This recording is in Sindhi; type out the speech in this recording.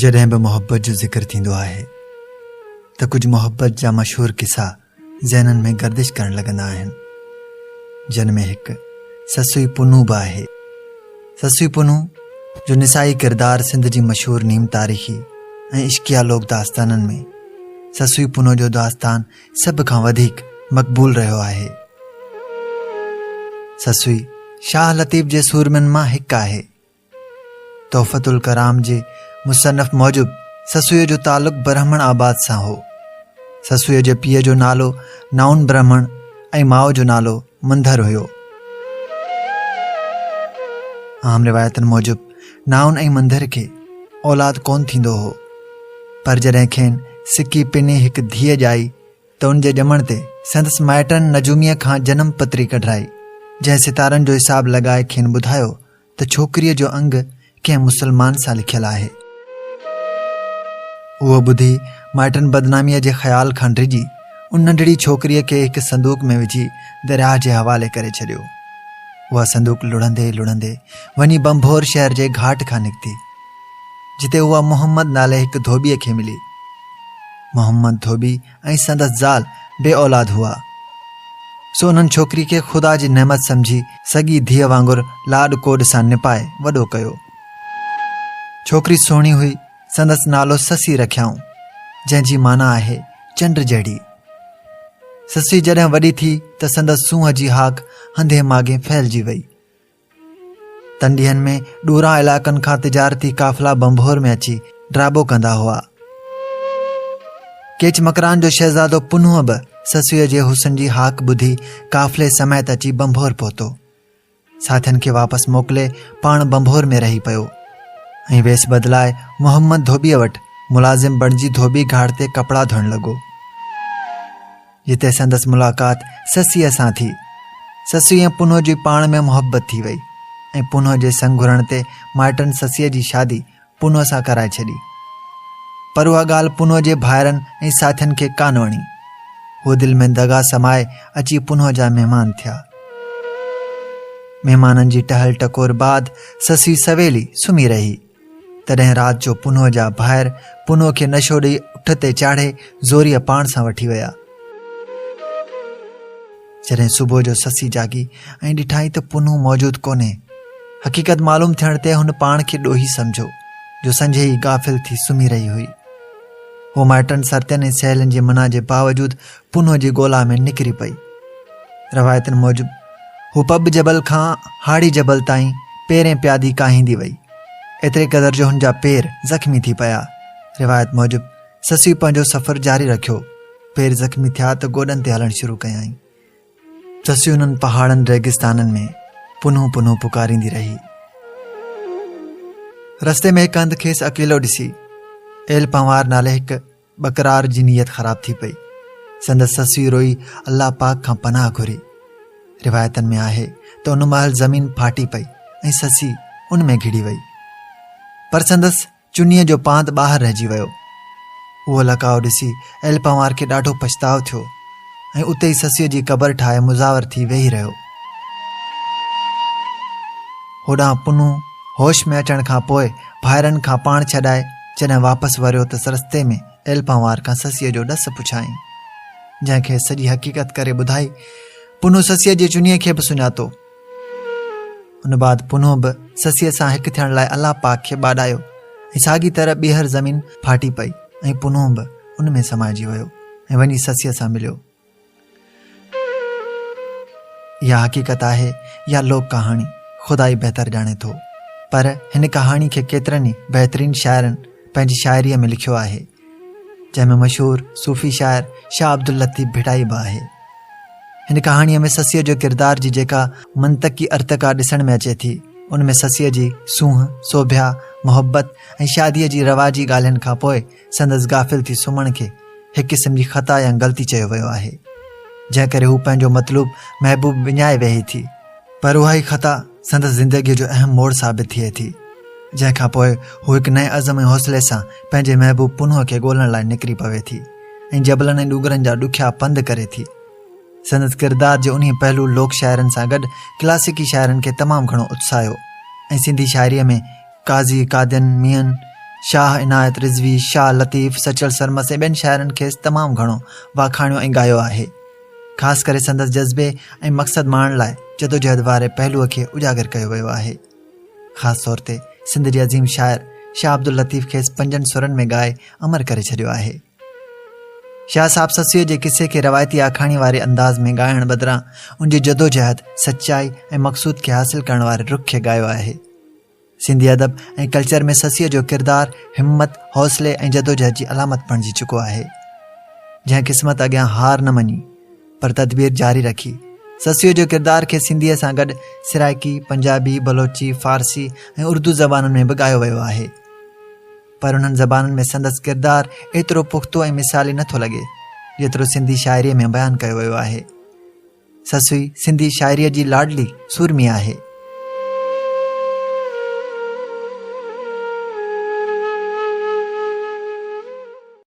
جڏهن به محبت جو ذڪر ٿيندو آهي ته ڪجهه محبت جا مشهور قصا ذهنن ۾ گردش ڪرڻ لڳندا آهن، جن ۾ هڪ سسئي پنهون به آهي. سسئي پنهون جو نسائي ڪردار سنڌ جي مشهور نيم تاريخي ۽ عشقيه لوڪ داستانن ۾ سسئي پنهون جو داستان سڀ کان وڌيڪ مقبول رهيو آهي. سسئي شاهه لطيف جي سورمين مان هڪ آهي. تحفة الڪرام جي مصنف موجب سسئيء جو تعلق برهمڻ آباد سان هو. سسئيء جي پيء جو نالو نائون برهمڻ ۽ ماء جو نالو منڌر هيو. عام روايتن موجب نائون ۽ منڌر کي اولاد ڪونه ٿيندو هو، پر جڏهن کين سڪي پني هڪ ڌيء ڄائي ته ان جي ڄمڻ تي سندس مائٽن نجوميء کان جنم پتري ڪڍرائي، جنهن ستارن جو حساب لڳائي کين ٻڌايو ته ڇوڪريء جو انگ ڪنهن مسلمان سان لکيل آهي. اهو ٻڌي مائٽن بدناميء جي خيال کان ڊڄي ان ننڍڙي ڇوڪريء کي هڪ صندوق ۾ وجهي درياهه جي حوالي ڪري ڇڏيو. اها صندوق لڙهندي لڙهندي وڃي ڀنڀور شهر جي گهاٽ کان نڪتي، جتي اها محمد نالي هڪ ڌوٻيء کي ملي. محمد ڌوٻي ۽ سندس زال بي اولاد هئا. سو انهن ڇوڪري کي خدا جي نعمت سمجهي سڳي ڌيء وانگر لاڏ ڪوڏ سان نپائي وڏو ڪيو. ڇوڪري سهڻي هئي، سندس نالو سسي رکيائون، جنهن جي معنيٰ آهي چنڊ جهڙي. سسي جڏهن وڏي ٿي ته سندس سونهن جي هاڪ هنڌين ماڳين ڦهلجي وئي. تن ڏينهن ۾ ڏوران علائقن کان تجارتي قافلا ڀنڀور ۾ اچي ڊاٻو ڪندا هئا. ڪيچ مڪران جو شهزادو پنهون به سسئيء جي حسن جي هاڪ ٻڌي قافلي سميت اچي ڀنڀور پهتو. ساٿين کي واپس موڪلي پاڻ ڀنڀور ۾ رهي پيو ۽ ويس بدلائي محمد ڌوٻيء وٽ ملازم بڻجي ڌوٻي گهاٽ تي ڪپڙا ڌوئڻ لڳو. جتي سندس ملاقات سسئيء سان ٿي. سسئي ۽ پنهون جي پاڻ ۾ محبت ٿي وئي ۽ پنهون جي سڱ گهرڻ تي مائٽن سسئيء جي شادي پنهون سان ڪرائي ڇڏي. پر اها ڳالهه پنهون جي ڀائرن ۽ ساٿين کي ڪانه وڻي. هو دل ۾ دغا سمائي اچي پنهون جا مهمان ٿيا. مهمانن جي ٽهل ٽڪور بعد سسئي سويل ئي سمهي رهي. تڏهن رات جو پنهونء جا ڀائر پنهونء کي نشو ڏئي اٺ تي چاڙهي زوريء پاڻ سان وٺي ويا. جڏهن صبح جو سسي جاڳي ۽ ڏٺائين ته پنهون موجود ڪونهي. حقيقت معلوم ٿيڻ تي هن پاڻ کي ڏوهي سمجهيو، جو سنجهي ئي غافل ٿي سمهي رهي هئي. هوء مائٽن، سرتين ۽ سهيلين جي منع جي باوجود پنهونء جي ڳولا ۾ نڪري پئي. روايتن موجب هوء پٻ جبل کان هاڙهي جبل تائين پيرين پيادي ڪاهيندي وئي. ايتري قدر جو هن جا پير زخمي ٿي پيا. روايت موجب سسئي پنهنجو سفر جاري رکيو. پير زخمي ٿيا ته گوڏن تي هلڻ شروع ڪيائين. سسئي انهن پهاڙن ريگستانن ۾ پنهون پنهون پڪاريندي رهي. رستي ۾ هڪ هنڌ کيس اڪيلو ڏسي ايل پنهوار نالي هڪ ٻڪرار جي نيت خراب ٿي پئي. سندس سسئي روئي الله پاڪ کان پناهه گهري. روايتن ۾ آهي ته ان مهل زمين ڦاٽي پئي ۽ سسئي ان ۾ گهڙي وئي. پر سندس چنيء جو پاند ٻاهر رهجي ويو. اهو لقاء ڏسي ايل پنوار کي ڏاڍو پڇتاء ٿيو ۽ اتي ئي سسئيء جي قبر ٺاهي مزاور ٿي ويهي رهيو. هوڏانهن پنهون هوش ۾ اچڻ کان پوء ڀائرن کان پاڻ ڇڏائي جڏهن واپس وريو ته رستي ۾ ايل پنهوار کان سسئيء جو ڏس پڇيائين، جنهن کيس سڄي حقيقت ڪري ٻڌائي. پنهون سسئيء جي چنيء کي به سڃاتو. ان بعد پنهون به سسئيء سان هڪ ٿيڻ لاء الله پاڪ کي ٻاڏايو ۽ ساڳي طرح ٻيهر زمين ڦاٽي پئي ۽ پنهون به ان ۾ سمائجي ويو ۽ وڃي سسئيء سان مليو. اها حقيقت آهي يا لوڪ ڪهاڻي، خدا ئي بهتر ڄاڻي ٿو. پر هن ڪهاڻي کي ڪيترن ئي بهترين شاعرن پنهنجي شاعريء ۾ لکيو آهي، جنهن ۾ مشهور صوفي شاعر شاهه عبداللطيف ڀٽائي به آهي. هن ڪهاڻيء ۾ سسيء جو ڪردار جي جيڪا منطقي ارتقا ڏسڻ ۾ اچي ٿي، ان ۾ سسيء جي سونهن، سوڀيا، محبت ۽ شاديء جي رواجي ڳالهين کان پوء سندس غافل ٿي سمهڻ کي هڪ قسم جي خطا يا غلطي چيو ويو آهي، جنهن ڪري هو پنهنجو مطلوب محبوب وڃائي ويهي ٿي. پر اها ئي خطا سندس زندگيء جو اهم موڙ ثابت ٿئي ٿي، جنهن کان پوء هو هڪ نئين عزم ۽ حوصلي سان پنهنجي محبوب پنهونء کي ڳولڻ لاء نڪري پوي ٿي ۽ جبلن ۽ ڏونگرن جا ڏکيا پنڌ ڪري ٿي. سندس ڪردار جي انهيء پهلو لوڪ شاعرن سان گڏ ڪلاسيڪي شاعرن کي تمام گهڻو اتساهيو ۽ سنڌي شاعريء ۾ قاضي قادن، ميين شاهه عنايت رضوي، شاهه لطيف، سچل سرمست ۽ ٻين شاعرن کيس تمام گهڻو واکاڻيو ۽ ڳايو آهي. خاص ڪري سندس جذبي ۽ مقصد ماڻڻ لاء جدوجهد واري پهلوء کي اجاگر ڪيو ويو آهي. خاص طور تي سنڌ جي عظيم شاعر شاهه عبداللطيف کيس پنجن سرن ۾ ڳائي امر ڪري ڇڏيو آهي. شاهه صاحب سسئيء جي قصي کي روايتي آکاڻي واري انداز ۾ ڳائڻ بدران ان جي جدوجهد، سچائي ۽ مقصود کي حاصل ڪرڻ واري رخ کي ڳايو آهي. سنڌي ادب ۽ ڪلچر ۾ سسئيء جو ڪردار همت، حوصلي ۽ جدوجهد جي علامت بڻجي چڪو آهي. جنهن قسمت اڳيان هار نه مڃي، پر تدبير جاري رکي. سسئيء جو ڪردار کي سنڌيء سان گڏ سرائيڪي، پنجابي، بلوچي، فارسي ۽ اردو زبانن ۾ به ڳايو ويو آهي. پر انهن زبانن ۾ سندس ڪردار ايترو پختو ۽ مثالي نه ٿو لڳي، جيترو سنڌي شاعريء ۾ بيان ڪيو ويو آهي. سسئي سنڌي شاعريء جي لاڏلي سورمي آهي.